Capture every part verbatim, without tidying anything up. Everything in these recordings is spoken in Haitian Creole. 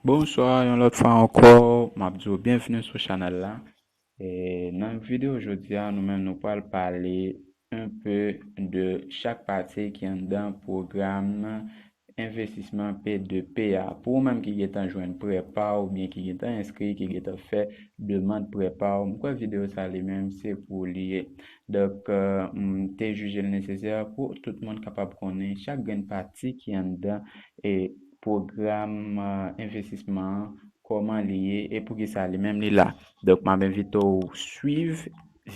Bonswa, yon lòt fwa ankò, m ap di w byenvini sou chanèl la. E nan videyo jodi a, nou menm nou pral pale un peu de chak pati ki anndan pwogram envestisman P de P a. Pou ou menm ki gentan jwenn prè pa w, oubyen ki gentan enskri, ki gentan fè demann prè pa w, m kwè videyo sa li menm se pou li ye. Donk, euh, m te jije l nesesè pou tout moun kapab konnen chak grenn pati ki anndan e pwogram, euh, envestisman an, kòman li ye e poukisa li menm li la. Donk, m ap envite w swiv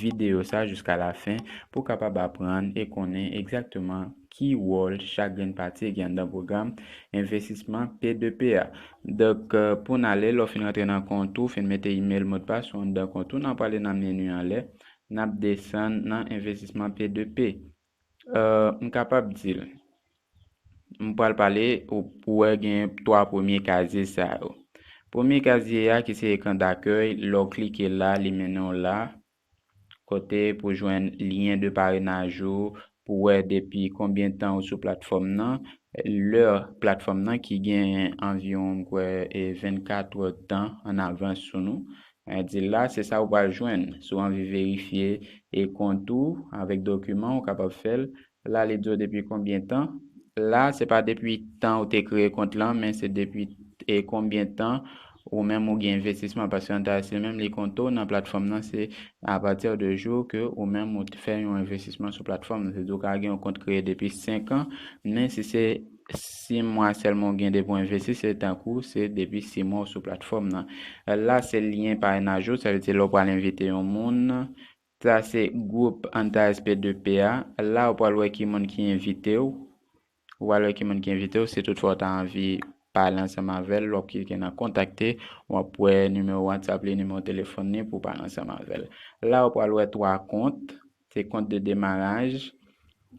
videyo sa jiska lafen pou w kapab aprann e konnen egzakteman ki wòl chak grenn pati ki anndan pwogram envestisman P de P a. Donk, euh, pou n ale, lè w fin rantre nan kont ou, fin mete imèl, modpas ou anndan kont ou, n ap prale nan meni anlè, n ap desann nan envestisman P de P. Euh, m kapab di l. M pral pale, ou, ou wè gen twa premye kazye sa yo. Premye kazye a ki se ekran dakèy, lè w klike la, li mennen w la, kote pou jwenn lyen de parenaj ou, pou wè depi konbyen tan ou sou platfòm nan, lè platfòm nan ki gen anviwon, m kwè, e vennkat èdtan an avans sou nou. Mwen di la, se sa ou pral jwenn. Si w anvi verifye e kont ou avèk dokiman, ou kapab fè l. La, li di w depi konbyen tan. La, se pa depi tan ou te kreye kont lan, men se depi e konbyen tan ou menm ou gen envestisman. Paske Antares li menm, li konte w nan platfòm nan, se apati de jou ke ou menm ou fè yon envestisman sou platfòm nan. Se di w ka gen yon kont kreye depi senk an, men si se sis mwa sèlman ou gen depi w envesti, se tankou se depi sis mwa ou sou platfòm nan. La, se lyen parenaj ou, sa vle di lè w pral envite yon moun. Sa se gwoup Antares P de P a. La, ou pral wè ki moun ki envite w. Ou pral wè ki moun ki envite w. Si toutfwa w ta anvi pale ansanm avè l, w ap klike nan kontakte, w ap wè nimewo WhatsApp li, nimewo telefòn li pou w pale ansanm avè l. La, ou pral wè twa kont. Se kont de demaraj,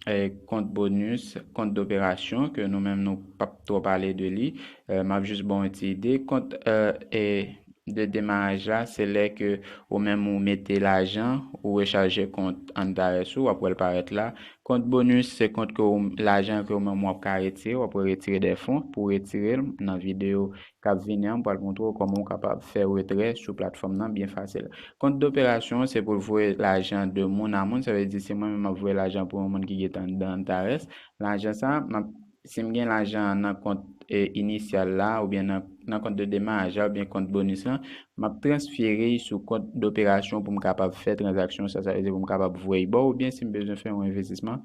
eh, kont bonis, kont doperasyon, ke nou menm nou p ap twò pale de li. Eh, m ap jis ba w yon ti ide. Kont, eh, eh, de demaraj la, se lè ke ou menm ou mete lajan, ou rechaje kont Antares ou, w ap wè l parèt la. Kont bonis, se kont ke ou, lajan ke ou menm w ap ka retire, w ap retire de fon. Pou retire l nan videyo k ap vini an, m pral montre w kòman w kapab fè retrè sou platfòm nan byen fasil. Kont doperasyon, se pou l voye lajan de moun a moun, sa vle di se mwen menm m ap voye lajan pou yon moun ki gentan anndan Antares. Lajan sa, m ap, si m gen lajan an nan kont, e, inisyal la, oubyen nan, nan kont de demaraj la, oubyen kont bonis lan, m ap transfere l sou kont doperasyon pou m kapab fè tranzaksyon sa, sa vle di pou m kapab voye l ba w, oubyen si m bezwen fè yon envestisman,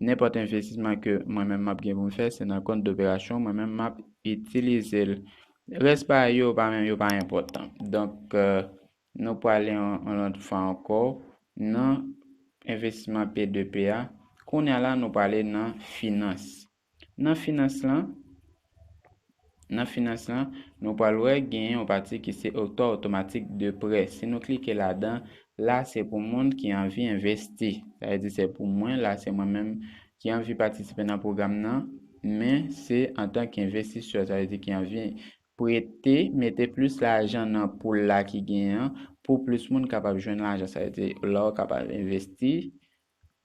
nenpòt envestisman ke mwen menm m ap gen pou m fè, se nan kont doperasyon, mwen menm m ap itilize l. Rès pa yo, pa menm, yo pa enpòtan. Donk, euh, nou prale yon, yon lòt fwa ankò nan envestisman P de P a. Kounye a la, nou prale nan finans. Nan finans lan, nan finans lan, nou pral wè gen yon pati ki se oktò otomatik de prè. Si nou klike ladan, la se pou moun ki anvi envesti. Sa vle di se pou mwen, la se mwen menm ki anvi patisipe nan pwogram nan, men se antanke envestisè, sa vle di ki anvi prete, mete plis lajan nan pool la ki genyen an, pou plis moun kapab jwenn lajan. Sa vle di la w kapab envesti,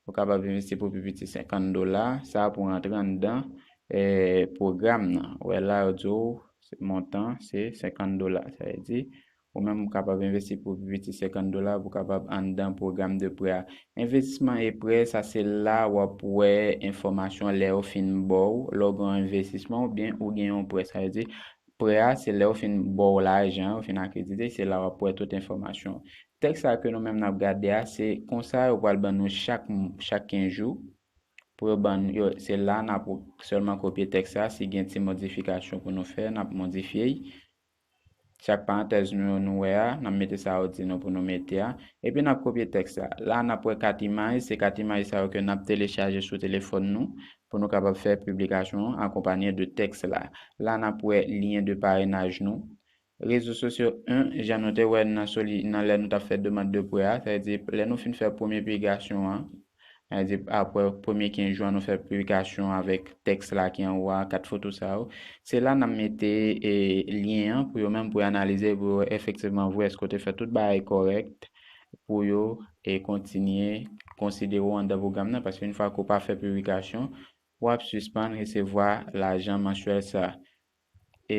ou kapab envesti pou pi piti senkant dola, sa pou rantre anndan, eh, pwogram nan. Ou wè la, yo di w, se montan, se senkant dola. Sa vle di, ou menm ou kapab envesti pou pi piti senkant dola, pou kapab anndan pwogram de prè a. Envestisman e prè, sa se la w ap wè enfòmasyon lè yo fin ba w, lè w gen yon envestisman oubyen ou gen yon prè. Sa vle di, prè a, se lè yo fin ba w lajan, yo fin akredite, se la w ap wè tout enfòmasyon. Tèks sa ke nou menm n ap gade a, se konsa yo pral ban nou chak, chak kenz jou. Pou yo ban nou, yo, se la n ap sèlman kopye tèks sa. Si gen ti modifikasyon pou nou fè, n ap modifye l. Chak parantèz nou, nou wè a, n ap mete sa yo di nou pou nou mete a. Epi n ap kopye tèks la. La, n ap wè kat imaj, se kat imaj sa yo ke n ap telechaje sou telefòn nou pou nou kapab fè piblikasyon an akonpanye de tèks la. La, n ap wè lyen de parenaj nou. Rezo sosyo en, jan nou te wè nan soli, nan lè nou t ap fè demann de prè a, sa vle di, lè nou fin fè premye piblikasyon an, sa vle di, apre premye kenz jou an, nou fè piblikasyon avèk tèks la ki anwo a, kat foto sa yo. Se la n ap mete, e, lyen an pou yo menm, pou yo analize, pou yo efektivman vwè èske w te fè tout bagay kòrèk, pou yo, e, kontinye konsidere w anndan pwogram nan, paske yon fwa ke w pa fè piblikasyon, w ap sispann resevwa lajan mansyèl sa. E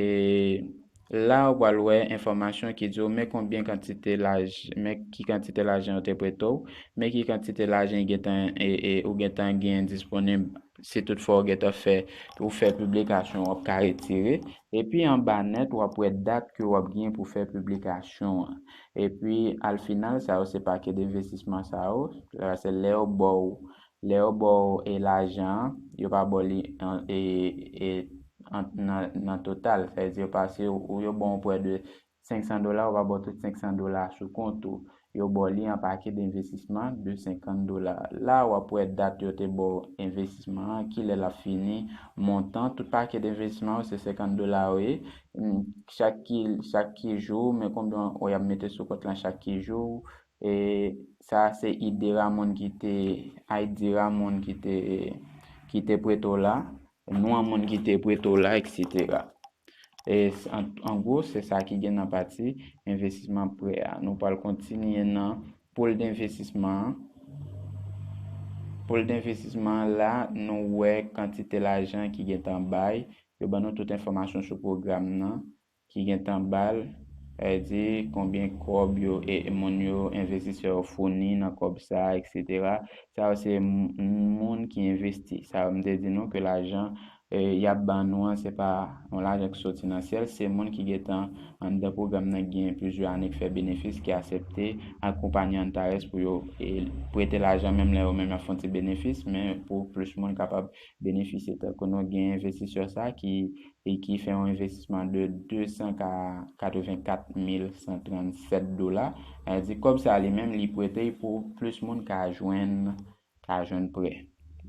La ou pral wè enfòmasyon ki di w men konbyen kantite laj, men ki kantite lajan yo te prete w, men ki kantite lajan ou gentan, e, e, ou gentan gen disponib si toutfwa ou gentan fè, ou fè piblikasyon w ap ka retire. Epi anba nèt, w ap wè dat ke w ap gen pou fè piblikasyon an. Epi al final, sa yo se pake denvestisman sa yo. Sa se lè yo ba w, lè yo ba w e lajan an, yo pa ba w li an, e, e, an, nan, nan total. Sa vle di yo pase, ou yo ba w prè de senk san dola, yo pa ba w tout senk san dola sou kont ou. Yo ba w li an pake denvestisman de senkant dola. La, w ap wè dat yo te ba w envestisman an, kilè l ap fini, montan, tout pake denvestisman yo se senkant dola yo ye. Mm, chak ki, chak ki jou, men konbyen w ap mete sou kont lan chak ki jou. E sa se ide Ramon ki te, I D Ramon ki te, ki te prete w la, non an moun ki te prete w la, et cetera. E s-, an, an gwo, se sa ki gen nan pati envestisman prè a. Nou pral kontinye nan poul denvestisman an. Poul denvestisman an la, nou wè kantite lajan ki gentan bay. Yo ban nou tout enfòmasyon sou pwogram nan ki gentan ba l, sa vle di konbyen kòb yo, e, e moun yo, envestisè yo founi nan kòb sa, et cetera. Sa yo se m-, moun ki envesti. Sa yo m te di nou ke lajan, e, y ap ban nou an, se pa yon lajan ki soti nan syèl, se moun ki gentan anndan pwogram nan, gen plizyè ane, ki fè benefis, ki aksepte ak konpayi Antares pou yo, e, prete lajan, menm lè yo menm y ap fè yon ti benefis, men pou plis moun kapab benefisye. Tankou nou gen envestisè sa ki e ki fè yon envestisman de de san katrevenkat mil san trannsèt dola. Sa vle di kòb sa li menm, li prete pou plis moun ka jwenn, ka jwenn prè.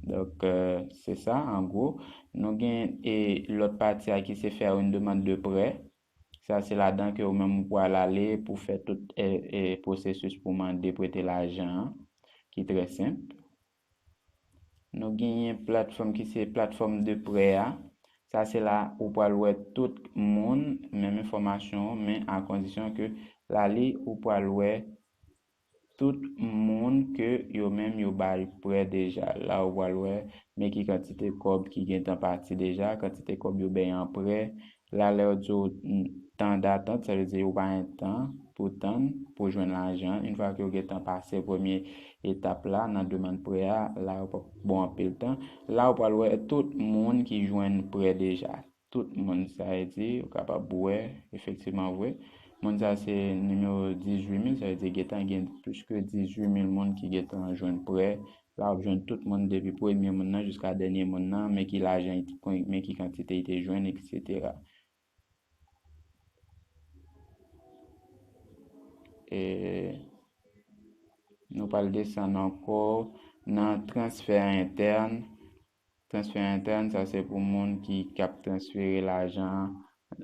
Donk, euh, se sa, an gwo. Nou gen, e, lòt pati a ki se faire une demande de prêt. Sa se ladan ke ou menm ou pral ale pou fè tout, e, e, pwosesis pou mande prete lajan an, ki trè senp. Nou genyen platfòm ki se platfòm de prè a. Sa se la ou pral wè tout moun, menm enfòmasyon, men a kondisyon ke la li ou pral wè tout moun ke yo menm yo bay prè deja. La ou pral wè men ki kantite kòb ki gentan pati deja, kantite kòb yo bay an prè, la, lè yo di w, mm, tan datant, sa vle di ou pa gen tan pou tann pou jwenn lajan. Yon fwa ke w gentan pase premye etap la nan demann prè a, la yo p ap ba w anpil tan. La ou pral wè tout moun ki jwenn prè deja. Tout moun, sa vle di ou kapab wè efektivman vre. Moun sa se nimewo dizuit mil, sa vle di gentan gen plis ke dizuit mil moun ki gentan jwenn prè. La w ap jwenn tout moun depi premye moun nan jiska dènye moun nan, men ki lajan, men ki kantite li te jwenn, et cetera. E nou pral desann ankò nan transfè entèn. Transfè entèn, sa se pou moun ki, k ap transfere lajan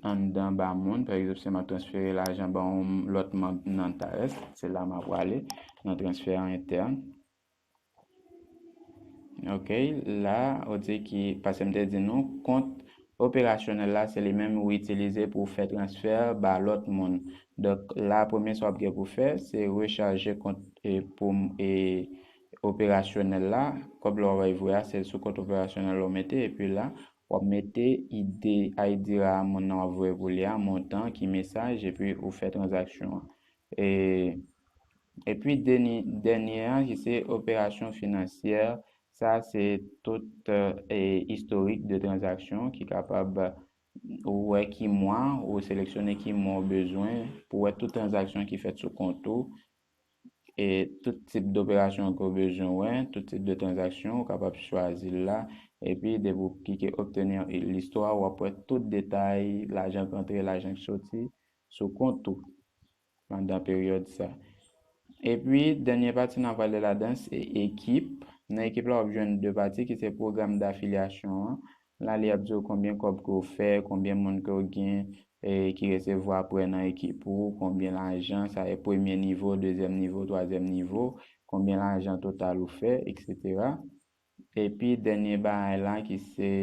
anndan ba moun. Pa egzanp, si m ap transfere lajan ba yon lòt manm nan Antares, se la m ap prale nan transfè entèn. Ok, la, ou di ki, paske m te di nou, kont operasyonèl la, se li menm ou itilize pou w fè transfè ba lòt moun. Donk, la, premye sa w ap gen pou fè, se rechaje kont, e, pou, e, operasyonèl la. Kòb la w ap voye a, se sou kont operasyonèl la w mete, epi la, w ap mete I D, I D a moun nan w ap voye pou li a, montan, ki mesaj, epi ou fè tranzaksyon an. E, epi dènye, dènye a, ki se operasyon finansyè, sa se tout, e, istorik de tranzaksyon ki kapab, ou wè ki mwa, ou seleksyone ki mwa ou bezwen pou wè tout tranzaksyon ki fèt sou kont ou, e tout tip doperasyon ke w bezwen wè, tout tip de tranzaksyon, ou kapab chwazi l la, epi depi w klike obtenir l'histoire, w ap wè tout detay lajan k antre, lajan k soti sou kont ou pandan peryòd sa. Epi, dènye pati n ap pale ladan, se ekip. Nan ekip la, w ap jwenn de pati ki se pwogram d'affiliation an. La, li ap di w konbyen kòb ke w fè, konbyen moun ke w gen, e, ki resevwa prè nan ekip ou, konbyen lajan, sa e premye nivo, dezyèm nivo, twazyèm nivo, konbyen lajan total ou fè, et cetera. Epi, dènye bagay la ki se,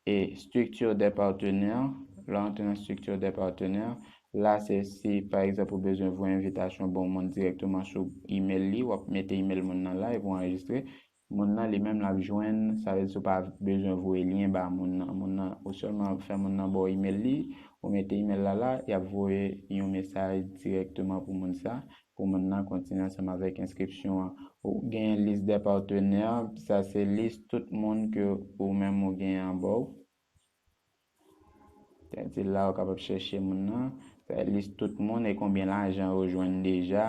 e, structure des partenaires. Lè w antre nan structure des partenaires, la se si, pa egzanp, ou bezwen voye envitasyon ba yon moun dirèkteman sou email li, w ap mete email moun nan la epi w anrejistre. Moun nan li menm l ap jwenn, sa vle di ou pa bezwen voye lyen ba moun nan. Moun nan, ou sèlman fè moun nan ba w email li, Ou mete email la la, y ap voye yon mesaj dirèkteman pou moun sa, pou moun nan kontinye ansanm avèk enskripsyon an. Ou gen lis de patnè, sa se lis tout moun ke ou menm ou gen anba w. Sa di la ou kapab chèche moun nan, sa lis tout moun e konbyen lajan yo jwenn deja,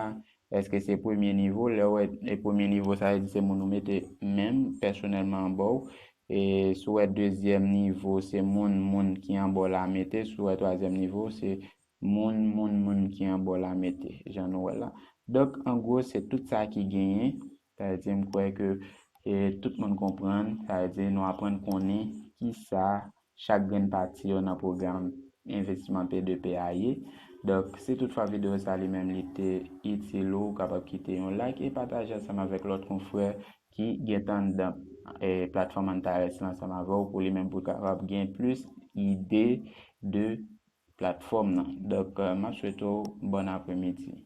èske se premye nivo, lè ou wè e premye nivo sa vle di se moun ou mete menm pèsonèlman anba w, e si w wè dezyèm nivo se moun moun ki anba w la mete, si w wè twazyèm nivo se moun moun moun ki anba w la mete, jan nou wè la. Donk an gwo se tout sa ki genyen. Sa vle di m kwè ke e, tout moun konprann, sa vle di nou aprann konnen kisa chak grenn pati yo nan pwogram envestiman P de P a ye. Donk si toutfwa videyo sa li menm li te itil ou, ou kapab kite yon like e pataje ansanm avèk lòt konfrè ki gentan anndan e, platfòm Antares la ansanm avè w pou li menm pou l kapab gen plis ide de platfòm nan. Donk e, m ap swete w bòn apremidi.